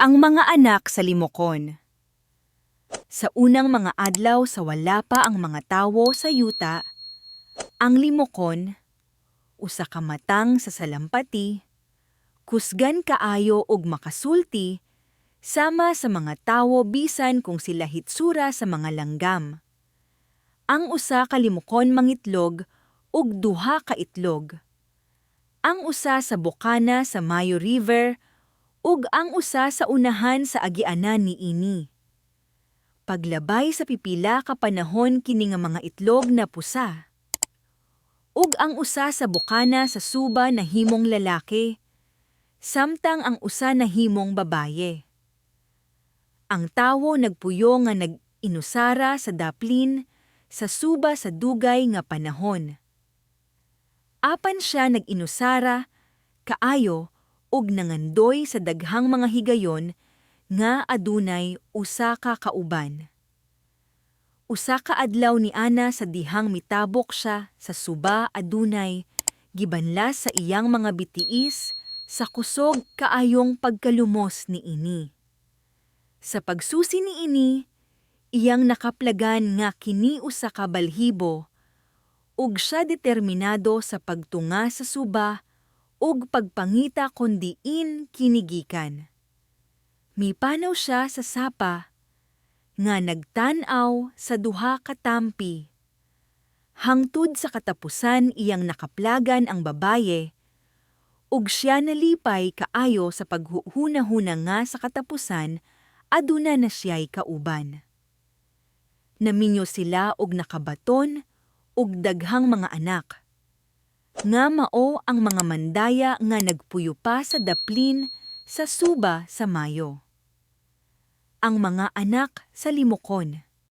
Ang mga anak sa limokon. Sa unang mga adlaw sa wala pa ang mga tawo sa yuta, ang limokon, usa ka matang sa salampati, kusgan kaayo og makasulti sama sa mga tawo bisan kung sila hitsura sa mga langgam. Ang usa ka limokon mangitlog og duha ka itlog. Ang usa sa bukana sa Mayo River ug ang usa sa unahan sa agianan niini. Paglabay sa pipila ka panahon, kini nga mga itlog napusa. Ug ang usa sa bukana sa suba nahimong lalaki, samtang ang usa nahimong babaye. Ang tawo nagpuyo nga nag-inusara sa daplin sa suba sa dugay nga panahon. Apan siya nag-inusara kaayo ug nangandoy sa daghang mga higayon nga adunay usa ka kauban. Usa ka adlaw ni ana sa dihang mitabok siya sa suba, adunay gibanlas sa iyang mga bitiis sa kusog kaayong pagkalumos niini. Sa pagsusi niini, iyang nakaplagan nga kini usa ka balhibo ug siya determinado sa pagtunga sa suba ug pagpangita kon diin kini gikan. Mipanaw siya sa sapa nga nagtan-aw sa duha ka tampi. Hangtod sa katapusan, iyang nakaplagan ang babaye ug siya nalipay kaayo sa paghuhuna-huna nga sa katapusan aduna na siya'y kauban. Naminyo sila og nakabaton og daghang mga anak, nga mao ang mga mandaya nga nagpuyo pa sa daplin sa suba sa Mayo. Ang mga anak sa limokon.